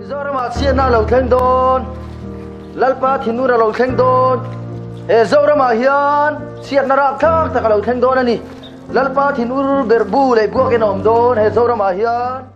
Mizoramah chhiatna a lo thleng dawn, Lalpa thinur a lo thleng dawn. He Zoramah hian chhiatna rapthlak tak a lo thleng dawn a ni. Lalpa thinur ber bu leh buakin a awm dawn he Zoramah hian.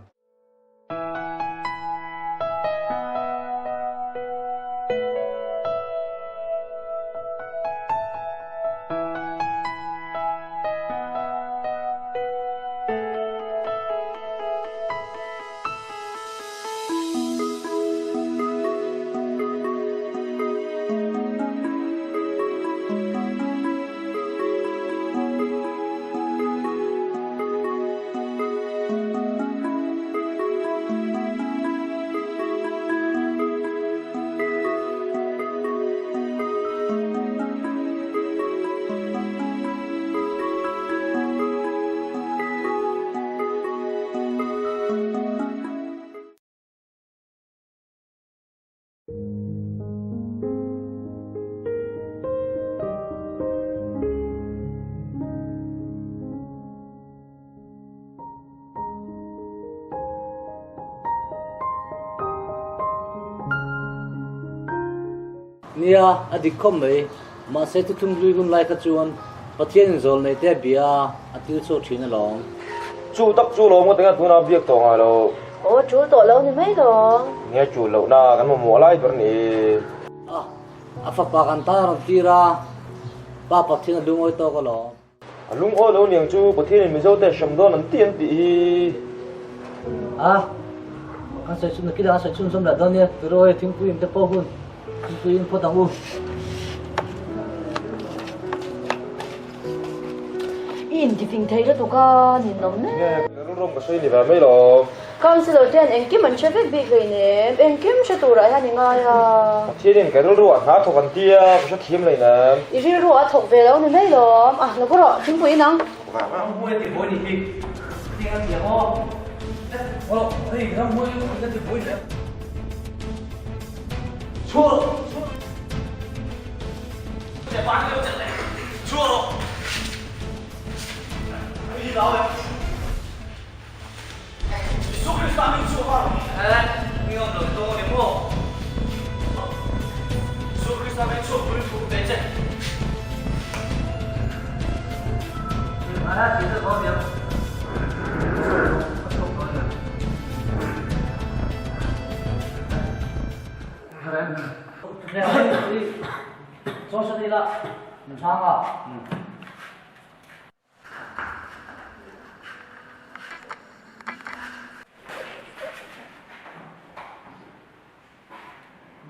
Nia, a dik khawp mai. Mahse thuthlung hlui hun lai kha chuan Pathianin zawl nei te bia a til chhuak thin alawm. Chu tak chu lawm ka tinga tunah biak tawh ngai lo. Aw tul tawh lo ni mai lawm. Nia tul lohna kan mamawh lai ber ni. A, a fapa kan tan a rawn tir a, Pa Pathian a lungawi tawk alawm. A lungawi lo niang chu Pathianin Mizo te hrem dawn an ti an tih hi. A, kan sawi chhun nakin ah sawi chhun zawm lah dawn nia, turawi thingpui in te pawh hun thingpui in phawt ang u. I intifing thei lutuk a, ninawm hle. Nge, rilru ka sawi ni ve mai lo. Councillor te hian engkim an hre vek bik hleinem, engkim hre turah hian i ngai a. Pathianin ka rilru ah hna thawk an tia, ka hre thiam hleinem. I rilru a thawk ve lo ni mai lawm, a lo rawh, thingpui in ang. Ramhmuai ti buai ni hi, hetiang a ti ang aw. Aw, hei ramhmuai a ti buai ni. Chhuah rawh, chhuah. Chhuah rawh.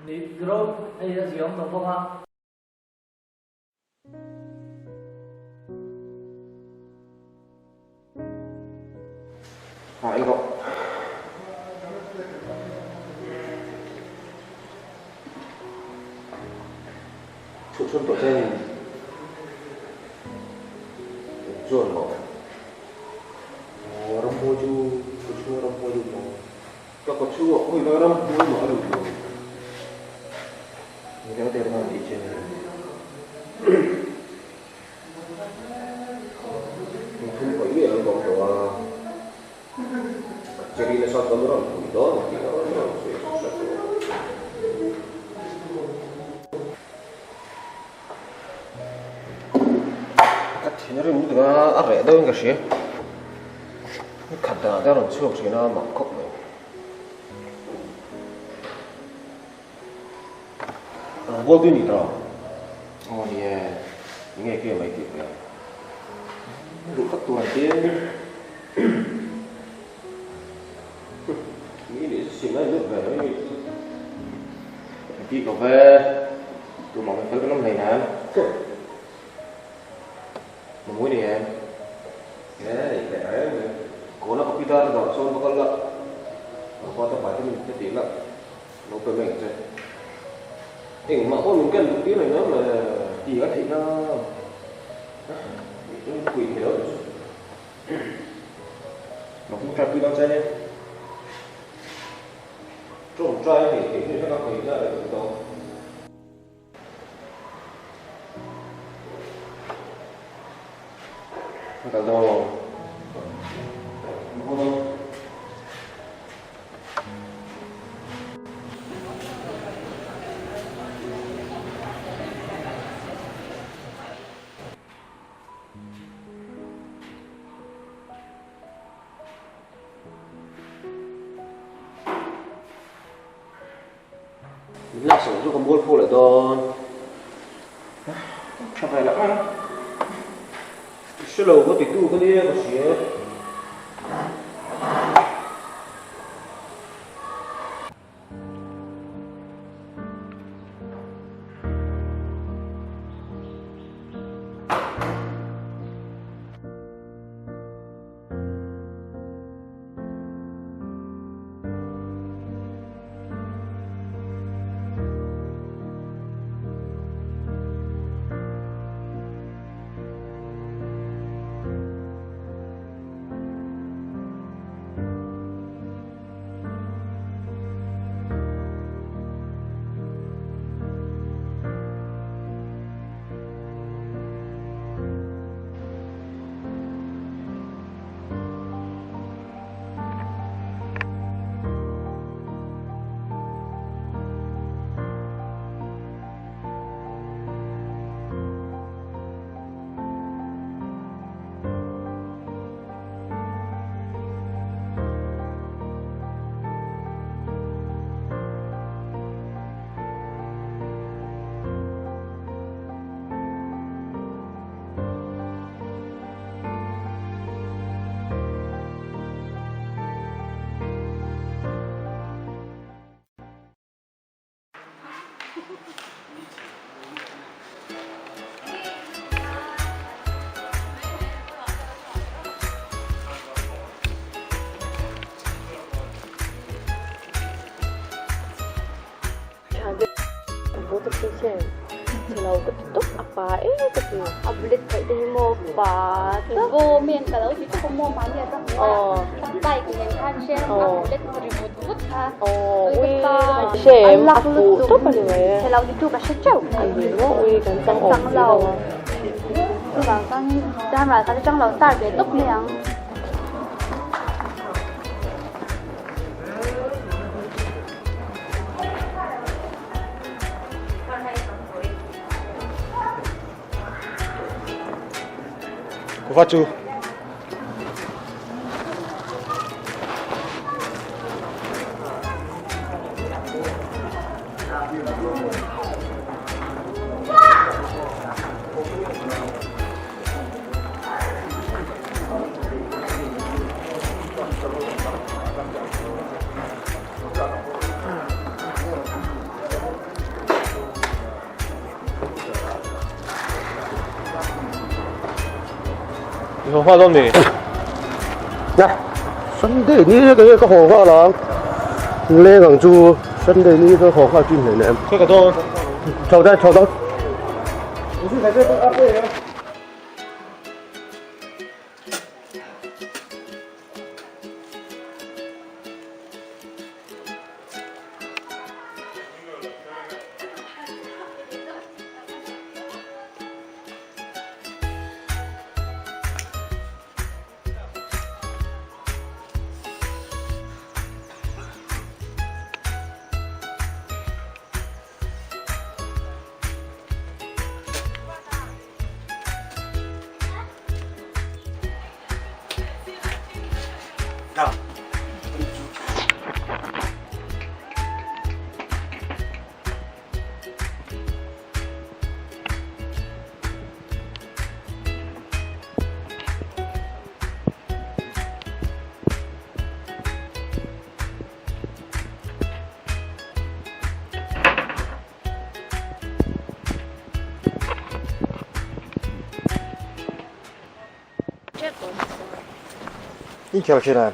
Negro hei a ziawm tawh bawk a. Ha ei rawh. Chhuh chhun tawh che ni. Eng chuan maw? Aw ramhuai chu ka chhunga ramhuai lut maw? Ka kawt chhungah khawi lai ramhuai mah a lut lo. Engtiang te ringa tih che ni. Thum pawih miah lo ka awm tawh a. Cherry nasa chuan rawn pui dawn tih a rawn rawn sawi chu hre tawh. Ka thin a rim lutuk a, a reh deuhin ka hria. Ni khat danah te a rawn chhuak thin a, mak khawp mai. Ang bual tui ni tawh. Aw ni e, enge ke mai tih pawh. Duh tak tur an ti. Mi nih chu sim a lut ve mai mi. Ti ko ve. Tu mah kan fel kan awm hlei nem. Mamui ni em? He nei teh reng mai. Kawla ka pi dar a dawr chuan va kal la. Ka pa te pai te min pe tih la. Lo pe mai ang che. Engmah pawh min ken duh tir reng em le tih ka theih na. Min pui thei lo chu. Ka hmu tha pui dawn che nia. Tawngtai a neih theih hnu hian a khawih na reng tawh. Ka kal dawn. Ka haw dawn. Min laksak chu ka mualpho leh dawn. Tha ve lah ang. I hre lo ka titu ka nia ka hria. Kuva chu. I haw nghal dawn mi? Na, Sunday ni ka nge ka haw nghal ang. Leng ang chu Sunday ni ka haw nghal chin hleinem. Khawi ka dawn? Chho dawn, chho dawn. In khel thin em?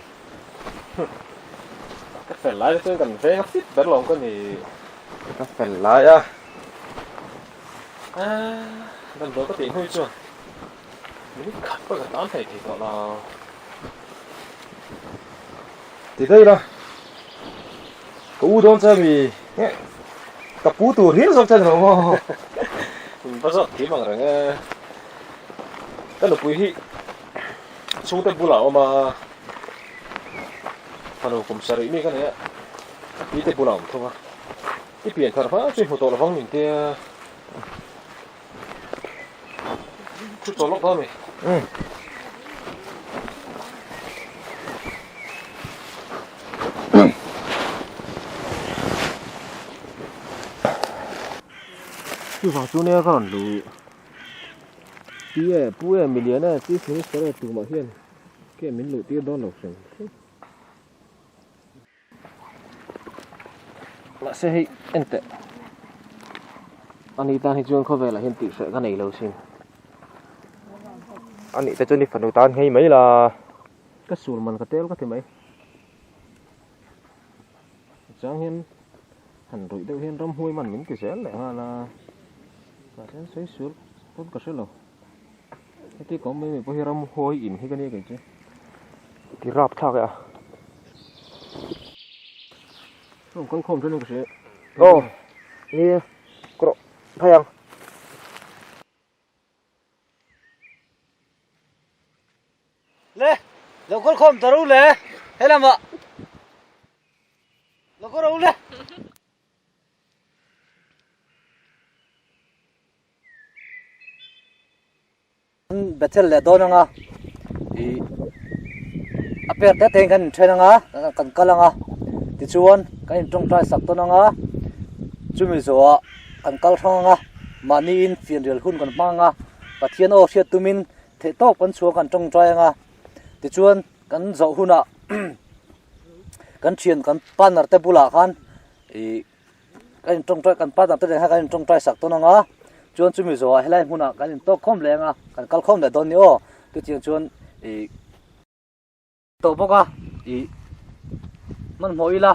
Ka fel lai te chuan kan veng a fit ber lo ka ni. Ka fel lai a. Damdawi ka tih hnu chuan minute khat pawh ka tan thei thei tawh lo. Ti daih la, ka u dawn che mi ka pu tur hial zawk che ni lo maw? In va zawk thiam ang reng e. Ka nupui hi chhungte bulah a awm a, fanu kum sarih mi ka nei a, ka pi te bulah a awm thung a, i pian thar hma chu i hmu tawh lovang min tia. Thu tawh lawk dawn mi. Chuvang chu nia ka rawn luh. Pi e, Pu e, Milian e, Chief Minister e tumah hian ke min luh tir dawn lo hrim hrim. Mahse hei en teh. Ani tan hi chuan khawvelah hian tihhreh ka nei lo sin. Ani te chuan i fanu tan nghei mai la. Ka sul man ka tel ka ti mai. Chang hian han ruih deuh hian ramhuai man min ti zel leh nghal a. Mahse an sawi sual pawn ka hre lo. Heti ka awm mai mai pawh hi ramhuai in hi ka nia kei chu. Ti rap thlak e a. Rawn kal khawm chuan ka hria. Aw ni ka rawh phei ang. Le lo kal khawm ta ro le helamah lo kal ro le. Bethel leh dawn anga ih a pek te te in kan inthen anga kan kal anga tichuan kan intawngtai sak dawn anga chumi zawhah kan kal hrang anga mahni in fianrial hun kan hmang anga Pathian aw hriat tumin theih tawp kan chhuah kan tawngtai anga tichuan kan zawh hunah kan thian kan partner te bulah khan ih Kan in tawngtai kan pa dang te nen khan kan in tawngtai sak tawn anga chuan chumi zawhah helai hmunah kan in tawk khawm leh anga kan kal khawm leh dawn ni aw chutiang chuan ih tawh bawk a ih hmanhmawh ila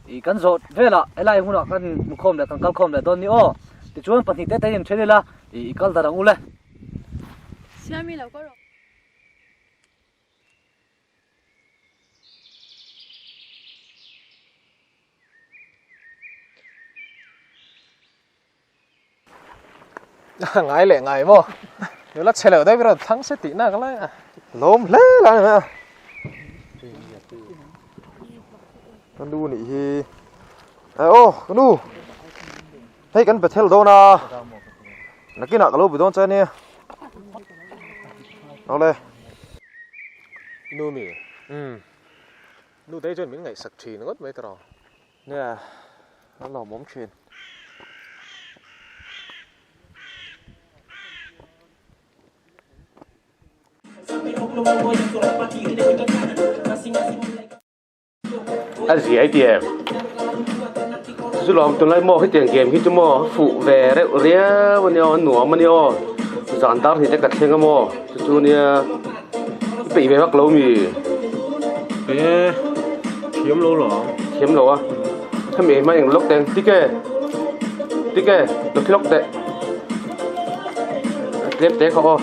ih kan zawh velah helai hmunah kan in hmu khawm leh kan kal khawm leh dawn ni aw tichuan pahnih te te in then ila ih i kal darh ang u le. Siami lo kawr rawh. Ngai leh ngai maw? Nula chhe loh daih rawh thlang se tih nak lai a. Lawm hle lai a. Ka nu nih hi. Ai aw ka nu. Hei kan Bethel dawn a. Nakinah ka lo bu dawn che ania. Awle. Nu mi. Umm. Nu te chuan min ngaihsak thin ngawt mai tawh. Nia, a lawmawm thin. A ziai ti em? Chu lawm tunlai maw hetiang game hi chu maw fuh ve reuh riau a nia aw a nuam a nia aw zan dar hnih te ka thleng a maw chu chu nia i peih ve vak lo mi? E thiam lo lo thiam lo a hemi hma eng lawk teng tike tike lo thi lawk teh a tlem te kha aw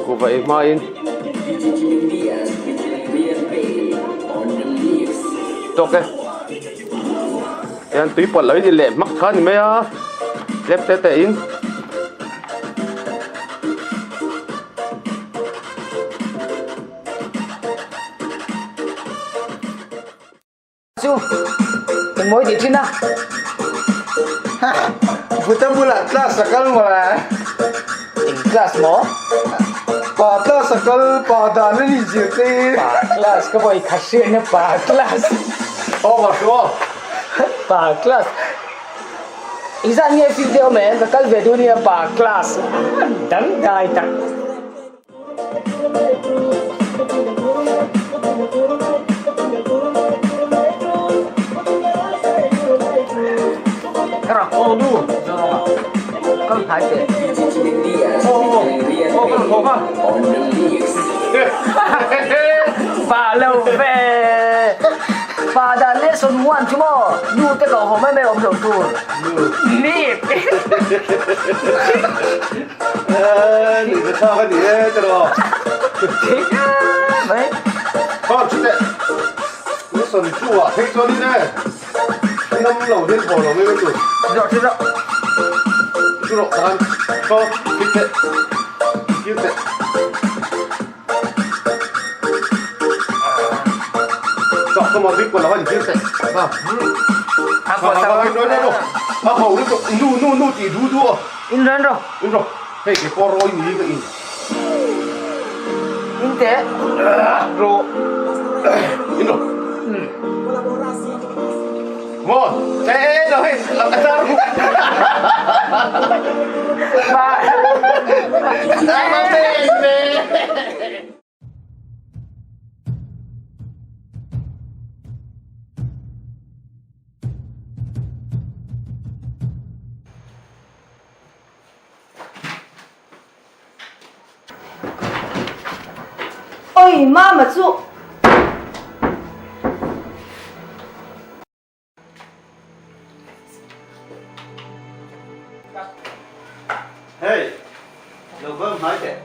kuhva ei hma in tawk e tihian tui pawlh lo in i leh hmak kha a ni mai a tlem te te in. Chu eng mawi tih thin a. Vuta bulah class a kal maw le? Eng class maw? Pa class a kal pa dan a ni zir te hi. Pa class ka vawi khat hriatna pa class. Aw ka hria. Pa class. Engzat nge fee te awm em? Ka kal ve duh nia pa class dangdai tak. Pa lo ve pa dan leh sawn muan chu maw nu te ko haw mai mai awm lo tur nip. Ni ka thlak a ni e te rawh. Mai. Khan chu teh. Lesson 2 ah phei chuan in e. Nam lo hian thaw lo mai mai tur. Rawh chu rawh. Chu rawh khan. Khaw kit teh. Kir teh. Chak ka ma bik pawh lo a in kir teh. Ha. A pawh Ha ha no no no. A ho lutuk nu nu nu tih du du a. In ran rawh. In rawh. Hei ke pawh rawi ni ka in. In teh. Rawh. In rawh. Maw? E e no hei a tar hu. Oi, mama chu! Hey, lo kal hnai teh.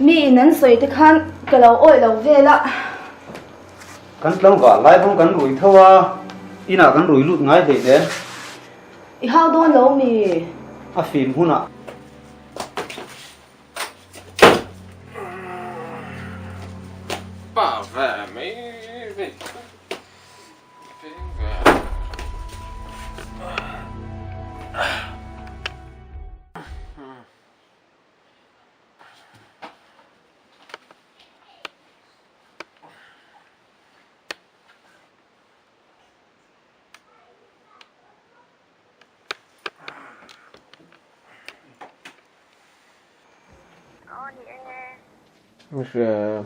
Mi in an sawi te khan ka lo awih lo vel a. Kan tlangval lai pawh kan rui tho a, inah kan rui lut ngai hlei hle. I hau dawn lo mi? A fim hunah. Pa ve mai ve. Hria.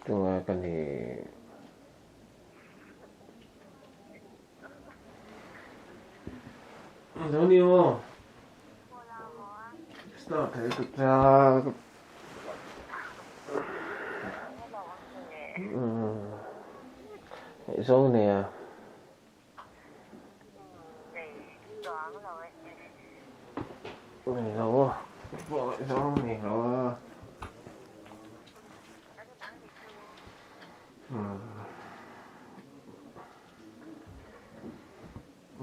Tunga ka ni. Lo ni maw? Snow thei tut cha. Zo nia. Nei lo a. Zo nei lo a.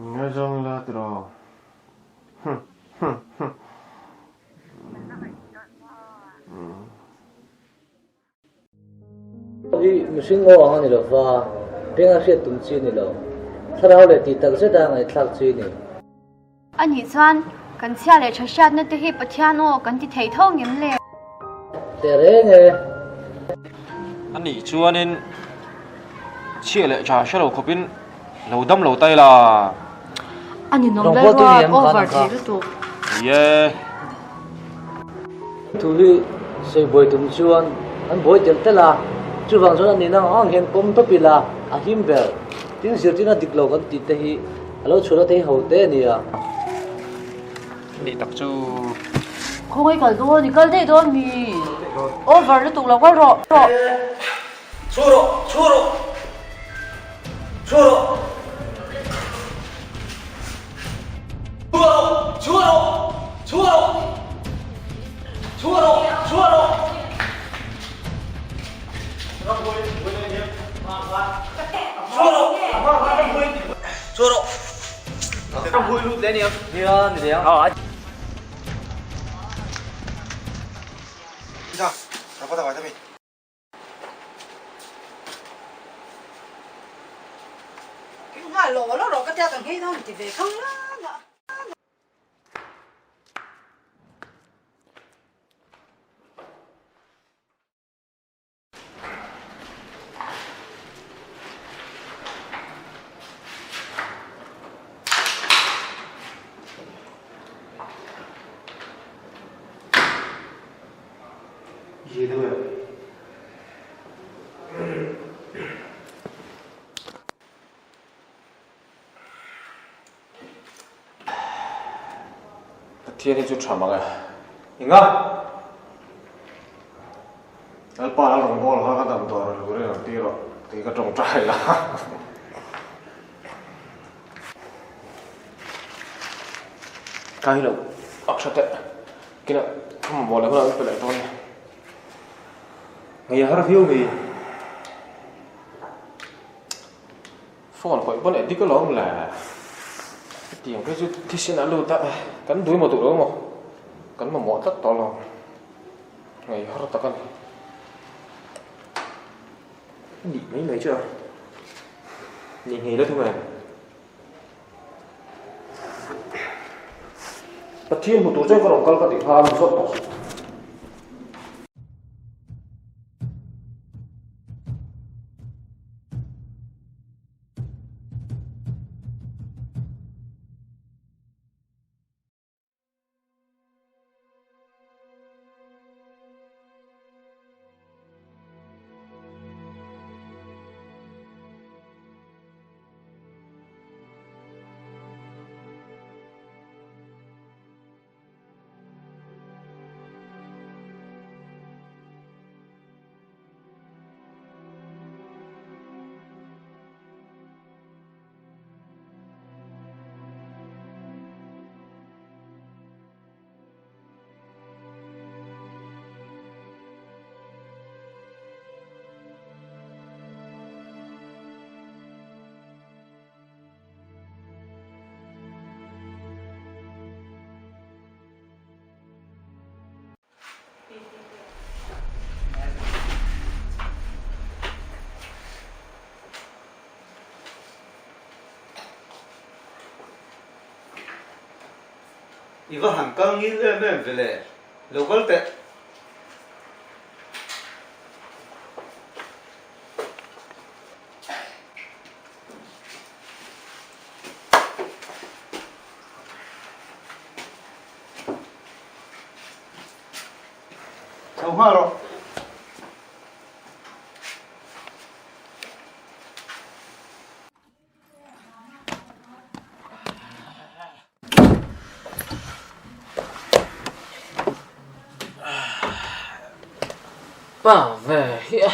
Ngaizawng ila tiraw. Hi mihring aw ang a ni lo va, benga hriat tum chi a ni lo. Thlarau leh tih tak zeta ngaihthlak chi a ni. A nih chuan kan chhia leh tha hriatna te hi Pathian aw kan ti thei tho ngem le? Teh reng e. A nih chuanin chhia leh tha hre lo khawpin lo dam lo ta ila. A ninawm lalruat over thei lutuk. Ye. Thu hi sawi buai tum chuan an buai telh telh a, chuvang chuan a nihna ang ang hian pawm tawp ila a him ber. Tin zirtirna dik lo kan tih te hi a lo chhuahna te hi ho te a ni a. Nih tak chu. Khawngaih kal dawn, i kal daih dawn mi? Over lutuk lo kal rawh. Chhu rawh, chhu rawh, chhu rawh. Chhu rawh, chhu rawh, chhu rawh. Chhu rawh, chhu rawh. Chhu rawh. Nia, ni leh ang. Pathian hi chu tha mang e. Enga? Lalpa lal rawngbâwl kha ka dam tawh rawn lurin ang tih rawh tih ka tawngtai la. Ka hi lo ak tha teh. Kinah ka mamawh leh hunah min pe leh dawn nia. Ngei a har viau mai. Phone khawih pawn addict alawm le. Hetiang phei chu thisen a lut a, kan duh emaw duh lo emaw kan mamawh tlat tawh alawm. Ngaih har tak a ni. Nih mai mai chu a ni nghei la thung em? Pathian hmu tur chuan ka rawn kal ka tih kha a ni zawk tawh suh. I va han kal ngil em em ve le, lo kal teh. Chho nghal rawh. Pa ve hi a.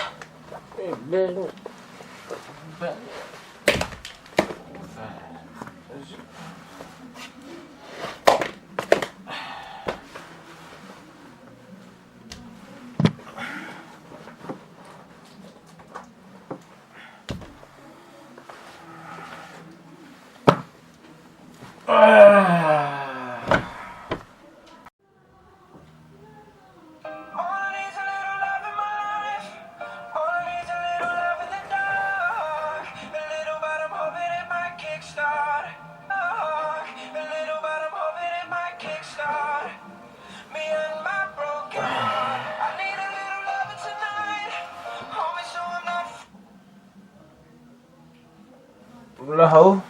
La ho.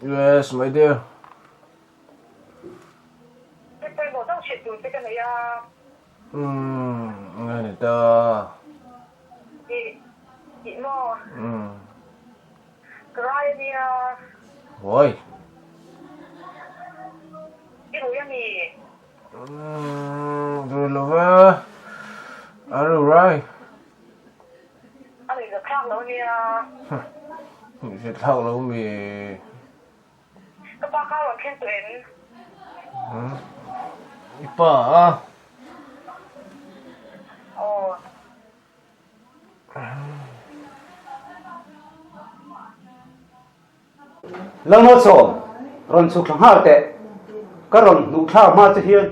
Yes, my dear. Umm, nge ni ta. Umm. Why? Umm, rui lo ve. A rui rai. Hmeh thlak lo mi. Ka pa kha rawn thleng tawh em? Umm, i pa a. Aw. Lalmalsawm, rawn chhuk thla nghal teh. Ka rawn hnuh thlak hma che hian.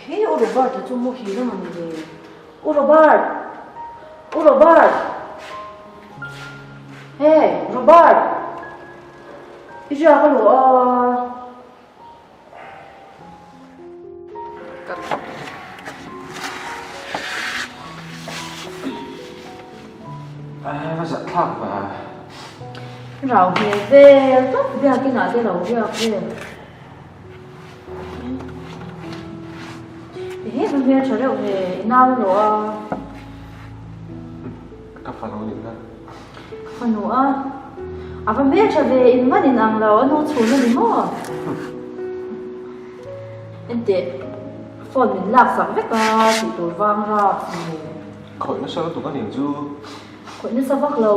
He U Robert-a chu muhil a ni le. U Robert! U Robert! Hey, Robert! I riak a luh a. A zah thlak va. Rau hmel vel tawp biakin ah te lo riak vel. Ehe va hmel tha reuh ve i nau rawh a. Ka fanu nih kha. Ka fanu a. A va hmel tha ve in man in ang lo a nu chhun a ni maw? Enteh. Phone min laksak vek a tih tur vang rap ni. Khawih nasa lutuk a ning chu. Khawih nasa vak lo.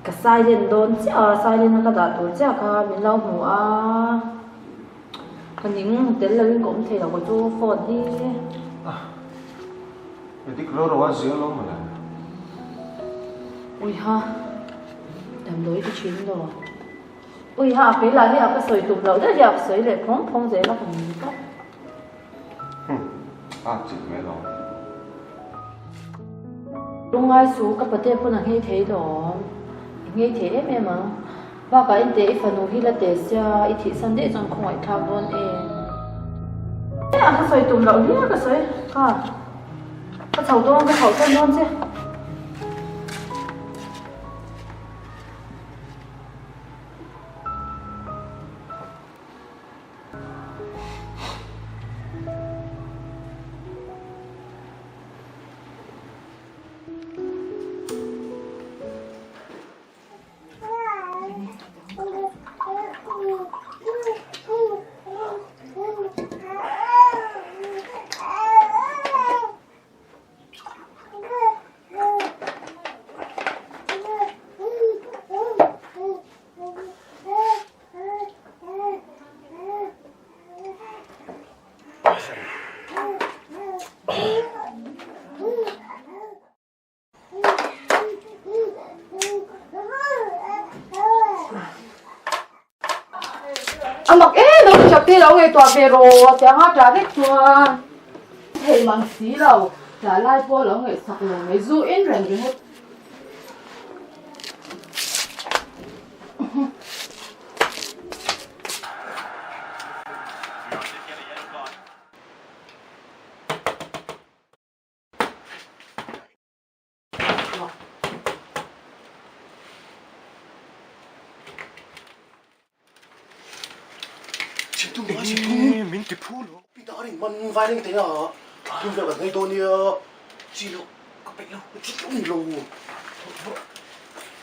Ka silent dawn chiah a, silent a ka dah tur chiah kha min lo hmu a. Ka ning tel lo in ka awm thei lo ka chu phone hi. I dik lo ro a zia lo mawle. Uiha, damdawi ka thin lo. Uiha a kei lah hi a ka sawi tum loh daih hi a ka sawi leh phawng phawng zel a ka ning tawp. Hum, a chilh mai lo. Lungngai suh, ka pate pawn a nghei thei lawm. I nghei thei em em ang. Bakah in teh i fanu hi la teh sia, i thihsan daih chuan khawngaih thlak dawn em. A ka sawi tum loh hliah ka sawi kha. Ka chho dawn, ka chhoh san dawn che. A mak em em chak te lo ngaihtuah ve rawh tih anga ṭah vek chuan thei mang si lo ṭah lai pawh lo ngaihsak lo mai zu en reng ringawt. Min ti phu lo. Pi Darin man vai reng teh a, thla vel kan ngei dawn nia. Chi lo, ka peih lo, chi lo ni lo.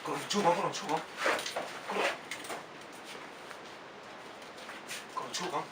Ka rawn chhuk ang, ka rawn chhuk ang. Ka rawn chhuk ang.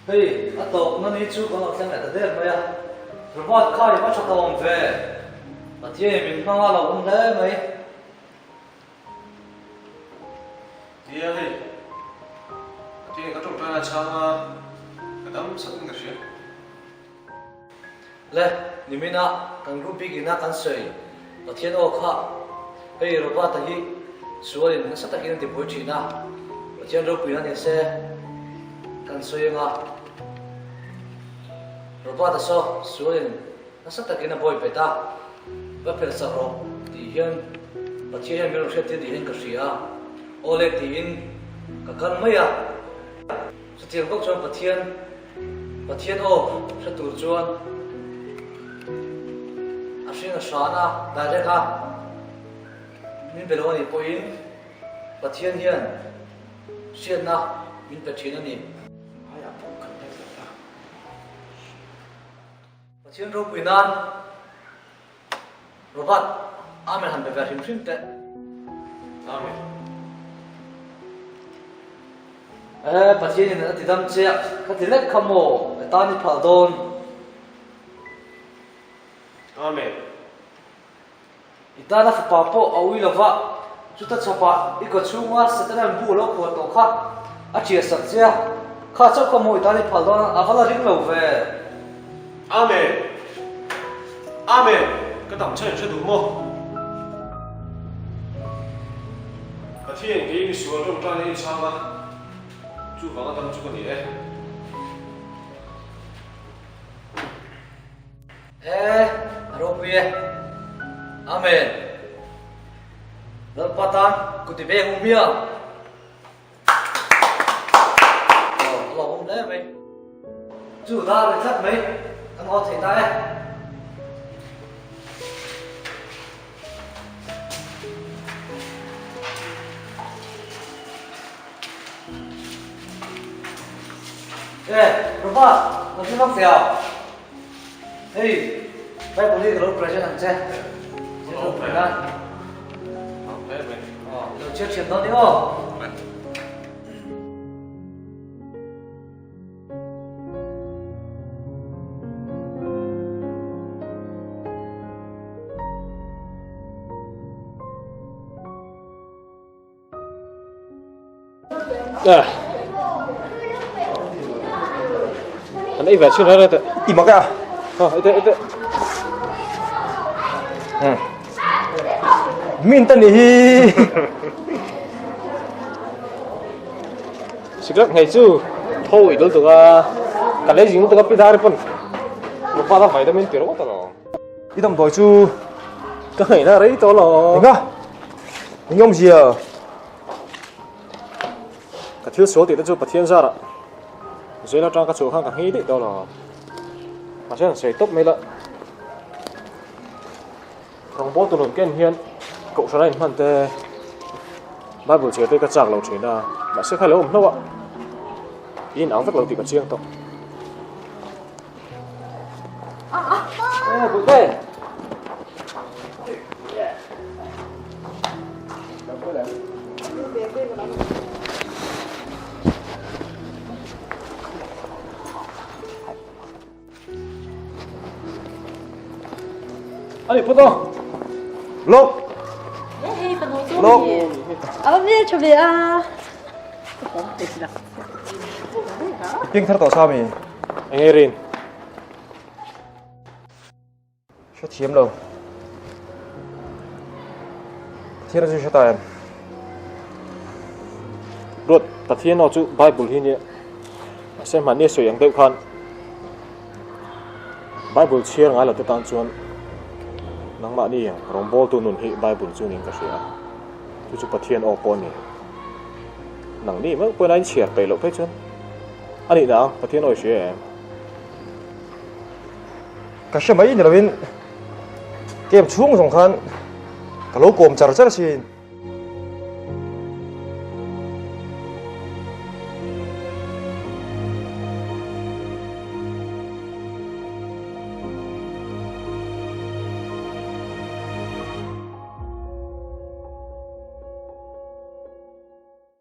Hei, a tawpna ni chu kan lo thleng leh ta der mai a. Robert kha i va tha tawm ve. Pathianin min hmang a lo awm hle mai. Nia hei, Pathianin ka tawngtai a chhang a, ka dam satin ka hria. Le, nimina kan group bik ina kan sawi Pathian aw kha hei Robert-a hi sualin nasa takin a tibuai thin a, Pathian ropuina ni se kan sawi anga Robert-a saw sualin nasa takin a bawi bet a, va phelh sak rawh tih hian Pathian hian min rawn hriat tir tih hian ka hria a, aw le tiin ka kal mai a. Chutiang bawk chuan Pathian Pathian aw hre tur chuan a hring a hran a, direct a min be lo a nih pawhin Pathian hian hriatna min pe thin a ni. Pathian ropui nan Robert, Amen han be ve hrim hrim teh. Amen. Eh, Pathian in a ti dam che a, ka ti lek kha maw, ka tan i phal dawn. Amen. I tana fapa pawh a ui lova, chuta chhapah i kaw chhunga Setana'n bu a lo khuar tawh kha a ṭhiah sak che a, kha chauh kha maw i tan i phal dawn a va la ring lo ve. Amen! Amen! Ka dam chhan in hre duh maw? Pathian kei misual tawngtaina i chhang a, chuvanga dam chu ka ni e. E, a ropui e. Amen. Lalpa tan kuti ve hung mia. Aw, a lawmawm hle mai. Chu dar ri tlat mai, kan haw thei ta e. E, Robert, lo hlim vak teh a. Hei, Bible hi ka lo present ang che. Che lo pui nan. Lo chhiar thiam dawn ni aw. An ei ve chhin reng teh. I mak a. Ha, ei teh, ei teh. Min ta ni hi. Sikret ngei chu tho i dul tuk a. Ka lei zing tuk a pi dar pon. Rupa da vitamin ti ro ta lo. I damdawi chu ka ngaihna rei tawh lo. Enga? Eng awmzia? Ka thil sual tih te chu Pathian zarah Jail atang ka chhuah khan ka nghei daih tawh lo. Mahse an sawi tawp mai la. Rawngbawl tur rawn ken hian Kohhran a inhman te Bible chhiar te ka chak lo thin a, mahse kha lo awm hlauh a, i inang vek lo tih ka chiang tawh. Ani phawt aw. Lawk. Hei fanu chu ni. A va hmel tha ve a. I piang thar tawh sa mi. Eng nge rin? Hre thiam lo. Pathian a chu hre ta em? Ruat, Pathian aw chu Bible hi nia. Mahse hmanni a sawi ang deuh khan Bible chhiar ngai lo te tan chuan nangmahni rawngbawltu nun hi Bible chu niin ka hria a. Chu chu Pathian aw pawh a ni. Nangni meuh pawhin a inchhiar peih loh phei chuan a nihna ang Pathian aw i hria em? Ka hre mai ni lovin camp chhung zawng khan ka lo kawm char char asin.